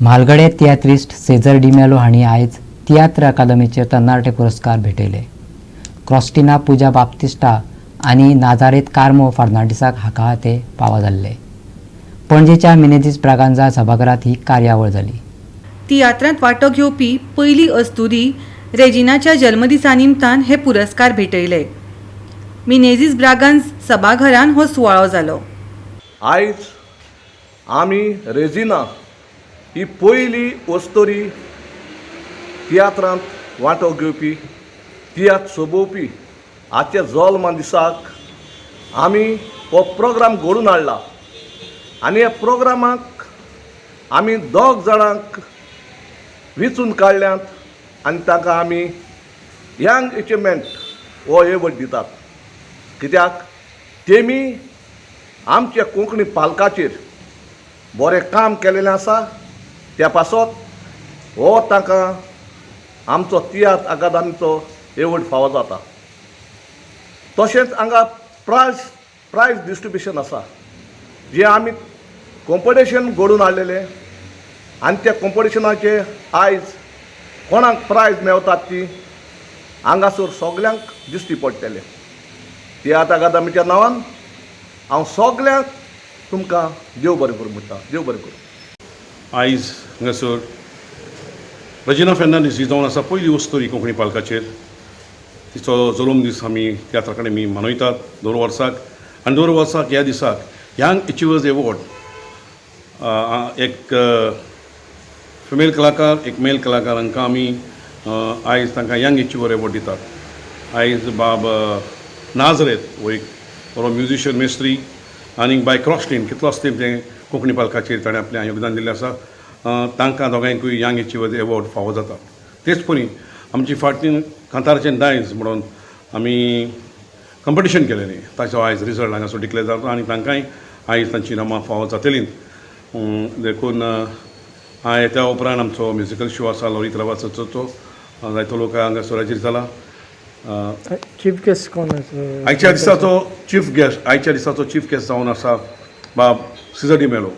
म्हालगडे तियात्रिस्ट सेजर डिमेलो हांणी आयज तियात्र अकादमीचे तरणाटे पुरस्कार भेटयले. क्रॉस्टिना पुजा बाप्तिस्टा आनी नाजारेत कार्मो फर्नांडीसाक हाका ते फावो जाल्ले. पणजेच्या मिनेझीस ब्रागांझा सभाघरांत ही कार्यावळ जाली. तियात्रांत वांटो घेवपी पयली अस्तुरी रेजिनाच्या जल्मदिसा निमतान हे पुरस्कार भेटयले. मिनेझीस ब्रागांझ सभाघरान हो सुवाळो जालो. आयज आमी रेजिना ही पयली अस्तुरी तियात्रांत वांटो घेवपी, तियात्र सोबोवपी, हाच्या जल्मा दिसाक आमी हो प्रोग्राम घडोवन हाडला आनी ह्या प्रोग्रामाक आमी दोग जाणांक वेंचून काडल्यात आनी तांकां आमी यंग एचिवमेंट हो एवॉर्ड दितात, कित्याक तेमी आमच्या कोंकणी पालकाचेर बरें काम केलेलें आसा. त्या पासत हो तांकां आमचो तियात्र अकादमीचो एवॉर्ड फावो जाता. तशेंच हांगा प्रायज डिस्ट्रिब्युशन आसा, जें आमी कॉम्पिटिशन घडोवन हाडलेलें आनी त्या कॉम्पिटिशनाचे आयज कोणाक प्रायज मेवतात ती हांगासर सगल्यांक दिश्टी पडटलें. तियात्र अकादमीच्या नांवान हांव सगल्यांक तुमकां देव बरें करूं म्हणटा. देव बरें करूं. आयज हांगासर रजिना फेर्नांडीस ही जावन आसा पयली अस्तुरी कोंकणी पालकाचेर. तिचो जल्म दीस आमी तियात्र अकादमी मनयतात दर वर्साक आनी दर वर्साक ह्या दिसाक यंग एचिवर्स एवॉर्ड, एक फिमेल कलाकार, एक मेल कलाकार हांकां आमी आयज तांकां यंग एचिवर एवॉर्ड दितात. आयज बाब नाजरेत हो एक बरो म्युजिशियन मेस्त्री आनी बाय क्रॉस्टीन, कितलोच तेंप तें कोंकणी पालकाचेर ताणें आपलें योगदान दिल्लें आसा. तांकां दोगांयकूय यंग एचिवर एवॉर्ड फावो जाता. तेच परी आमची फाटलीं कांताराचें दायज म्हणून आमी कंपिटिशन केलेलें, ताचो आयज रिजल्ट हांगासर डिक्लेर जाता आनी तांकांय आयज तांची इनामां फावो जातलीं. देखून त्या उपरांत आमचो म्युजिकल शो आसा लोरीत रवाचो, जायतो लोक हांगासर हाजीर जाला. चीफ गेस्ट कोण आसा? आयच्या दिसाचो चीफ गेस्ट जावन आसा बाब सिजर डिमेलो.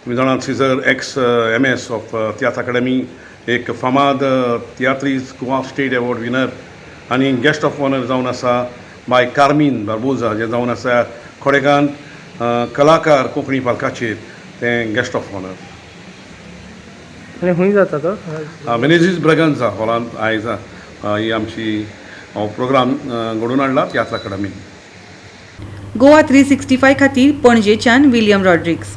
तुमी जाणात, Caesar ex MS of Tiatr Academy, एक फामाद तियात्रीस, गोवा स्टेट एवॉर्ड विनर आनी गेस्ट ऑफ ऑनर जावन आसा बाय कार्मीन बार्बोजा, जे जावन आसा खोडेकान कलाकार कोंकणी पालकाचेर, तें गेस्ट ऑफ ऑनर. आनी खंय जाता तो? मिनेझीस ब्रगन्सा हॉलांत आयज ही आमची हो प्रोग्राम घडोवन हाडला तियात्र अकादमीन. गोवा 365 खातीर पणजेच्यान विलियम रॉड्रिक्स.